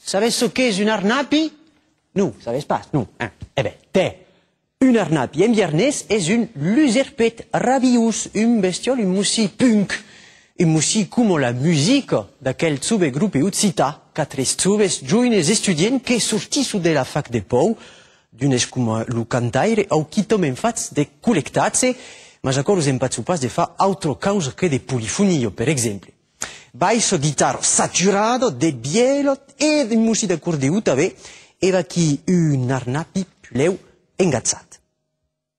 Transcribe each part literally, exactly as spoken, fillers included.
Sabes çò qu'es un arnapi? Non, sabes pas, non, eh? E ben, tè, un arnapi en biarnés es un luserpet rabiós, un bestiòl, un mocin punk, un mocin coma la musica d'aquel jove grope occitan, quatre joves joines estudiants que sortisson de la fac de Pau, d'unes coma lo cantaire, an quitament fach de collectatge, mas aquò los empachan pas de far autra causa que de polifonia, per exemple. Baissa, guitarra saturada, de vièla e un mocin d'acordeon tanben, e vaquí un arnapi puslèu engatjat.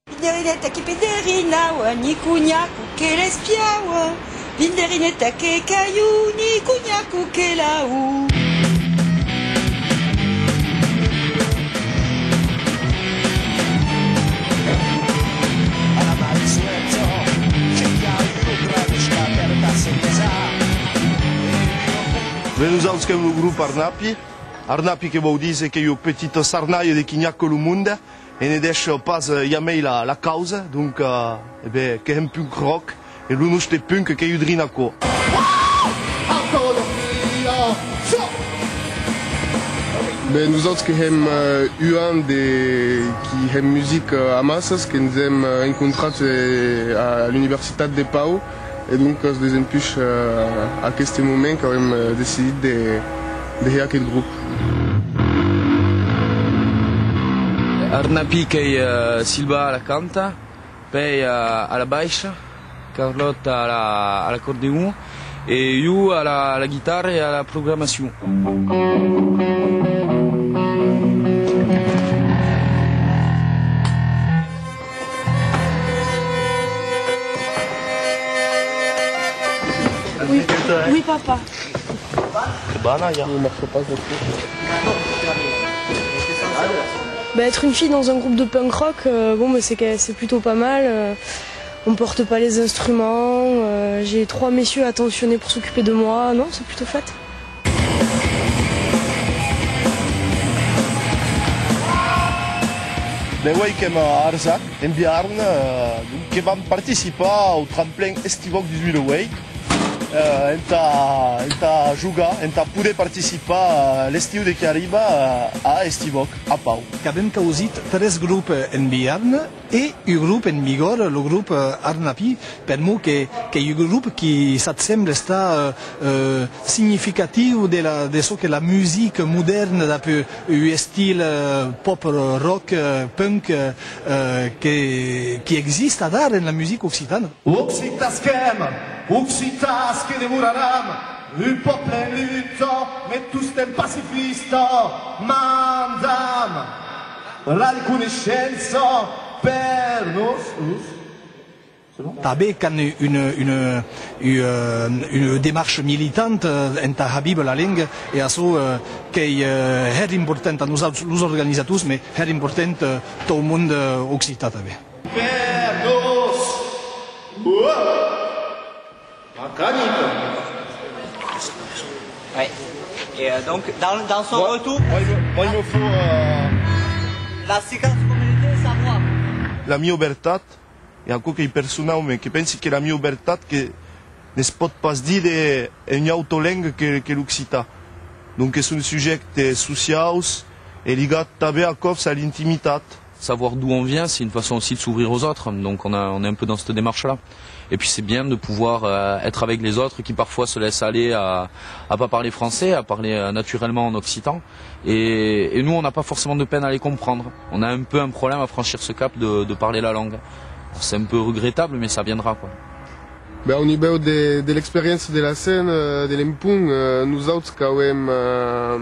Pinderineta qui pinderinava, ni cunhaco que l'espiava, pinderineta que caiu, ni cunhaco que lau. Ben, nosauts qu'èm lo grop Arnapi. Arnapi que vòu díser qu'ei ua petita sarnalha de qui nhaca lo monde e ne dèisha pas, eh, jamei la, la causa, donc, eh, e ben, que hèm punk rock e lo nòste punk qu'ei un drin aquò. Ben, nosauts que hèm, eh, un an de, qui hèm musica, eh, amassas, que'ns èm, eh, encontrats, eh, a l'Universitat de Pau, e doncas, desempuish, eh, aqueste moment qu'avem, eh, decidit de, de hèr aqueth grop. Arnapi qu'ei, eh, Silva a la canta, Pei a, a la baisha, Carlòt a la, a l'acordeon e jo a la, a la guitarra e a la programacion. Oui, oui, papa. Bah, être une fille dans un groupe de punk rock, euh, bon, bah, c'est que, c'est plutôt pas mal, euh, on porte pas les instruments, euh, j'ai trois messieurs attentionnés pour s'occuper de moi, non, c'est plutôt chouette. Ben uei qu'èm a Arsac, en Biarn, eh, que vam participar au tremplin Estivòc dos mil ueit, eh, entà, entà jogar, entà poder participar, eh, l'estiu de qui arriba, eh, a Estivòc, a Pau. Qu'avem causit tres grops en Biarn e un grop en Bigòrra, lo grop, eh, Arnapi, per'mor que, qu'ei un grop qui s'assembla estar, eh, eh, significatiu de la, de çò que la musica modèrna dab un estil, eh, pop rock, eh, punk, eh, que, qui exista adara en la musica occitana. Occitans qu'èm, occitans que demoraram, un pòble en luta, mes tostemps pacifista, mandam la reconeishença per nos. Tanben qu'an una, una, ua, una demarcha militanta entà har víver la lenga, e açò, eh, qu'ei, eh, hèr important a nosauts, los organizators, mes hèr important, eh, tot monde, eh, occitan tanben. Per nos! Uah! Macanica! Ouais. Et, euh, donc, dans, dans son retour, moi, il me, moi, il me faut, euh, la séquence comme elle était, savoir. La mieu vertat, e aquò qu'ei personau, mes que pensi que la mieu vertat que ne's pòt pas díder en ua auta lenga que, que l'occitan. Donc que son subjèctes sociaus e ligats tanben a còps a l'intimitat. Savoir d'où on vient, c'est une façon aussi de s'ouvrir aux autres. Donc on a, on est un peu dans cette démarche-là. Et puis c'est bien de pouvoir, euh, être avec les autres qui parfois se laissent aller à, à pas parler français, à parler, euh, naturellement en occitan. Et, et nous, on n'a pas forcément de peine à les comprendre. On a un peu un problème à franchir ce cap de, de parler la langue. C'est un peu regrettable, mais ça viendra, quoi. Ben, au nivèu de, de l'experiéncia de la scèna, eh, de l'empont, eh, nosauts qu'avem, eh,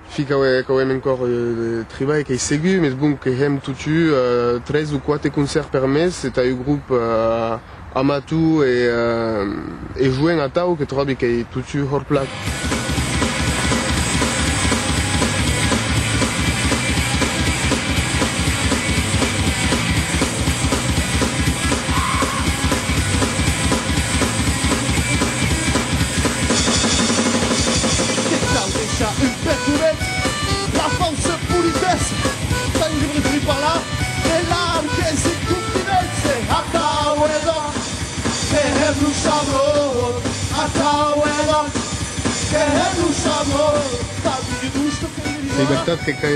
fi, qu'avem, qu'avem encòr, eh, de tribalh, qu'ei segur, mes bon, que hèm totun, eh, tres o quate concèrts per mes, entà un grop, eh, amator e, eh, e joen atau, que tròbi qu'ei totun hòrt plan. Que cau deishar un pèth obèrt la faussa politessa, tant que preferi parlar de largues incontinènces. Atau e donc, que hèm lo chabròt, atau e donc, Ei vertat que, que,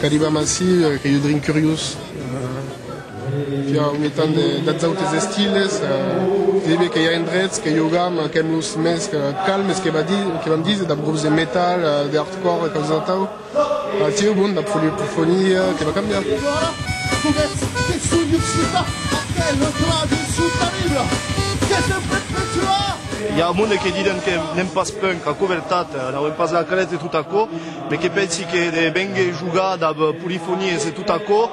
qu'arribam ací, eh, qu'ei un drin curiós. Eh, i a un mitan de, d'auts autes estiles, eh, que i a endrets que jogam, eh, qu'èm los mès, eh, calmes, que va di-, que vam díser, dab grops de metal, eh, de hardcore e causas atau. Aciu, bon, dab polifonia, que va cambiar. I a monde que diden que n'èm pas punk, aquò vertat, eh, n'avem pas la caleta e tot aquò, mes que pensi que de vénguer jogar dab polifonias e tot aquò,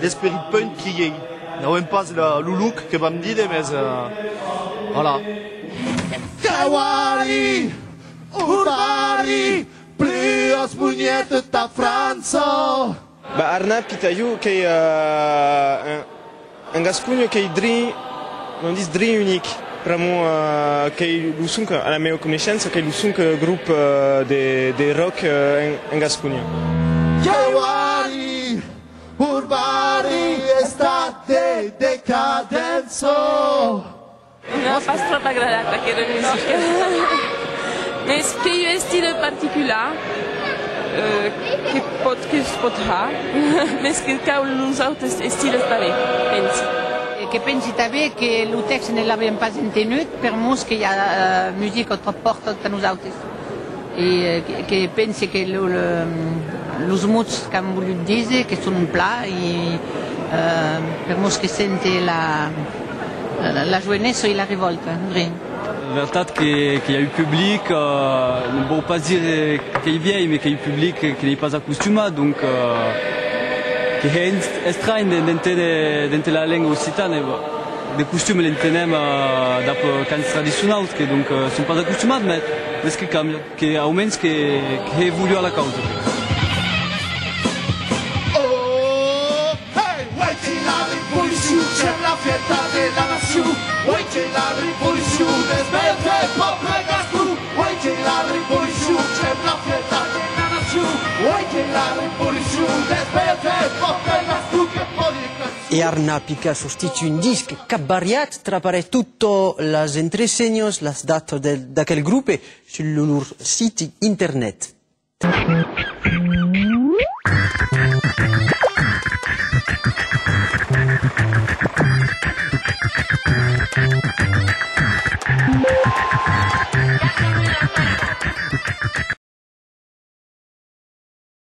l'esperit punk qu'i ei. N'avem pas la, lo look que vam díder, mes, eh, voilà. Cauari, urbari, plus os punheta ta França. Bah, Arnap Pitayou, qu'ei, euh, en, en Gasconha, qu'ei drin, on ditz drin unic, pr'amor, euh, qu'ei lo sonque, a la mea coneishença, qu'ei lo sonque grop, euh, de, de rock, euh, en, en Gasconha. Cauari, urbari, estat de decadença. M'a pas tròp agradat aquera musica. Mes qu'ei un estile particular, eh, que pòt, que's pòt har, mes que cau los autes estiles tanben, pensi. E que pensi tanben que lo tèxt ne l'avem pas entenut, permor que i a, eh, musica tròp fòrta tà nosautes. E, eh, que, que pensi que lo, lo, los mots qu'an volut díser, que son plan, e, eh, permor que sente la, la, la joenessa e la revòlta, drin. Vertat que, que i a un public, eh, non vòu pas dire qu'ei vielh, mes qu'ei un public que, que n'ei pas acostumat, donc, eh, que hè est-, estranh de, d'enténer, d'enténer la lenga occitana, e, bon. De costum l'entenem, eh, dab, eh, cants tradicionaus, que donc, eh, son pas acostumats, mes, mes que cambia, que aumens que, que hè evoluar la causa. Oh, hey, uei qu'ei la revolucion, qu'ei la fèsta de la nacion. Uei qu'ei la revolucion des bèls pòbles gascons. Uei qu'ei la revolucion, qu'ei la fèsta de la nacion. Uei qu'ei la revolucion des bèls pòbles gascons que pòdi E Arnap qu'a sortit un disc cap variat, traparè tot las entresenhas, las datas de, d'aquel grop e sul lor siti internet.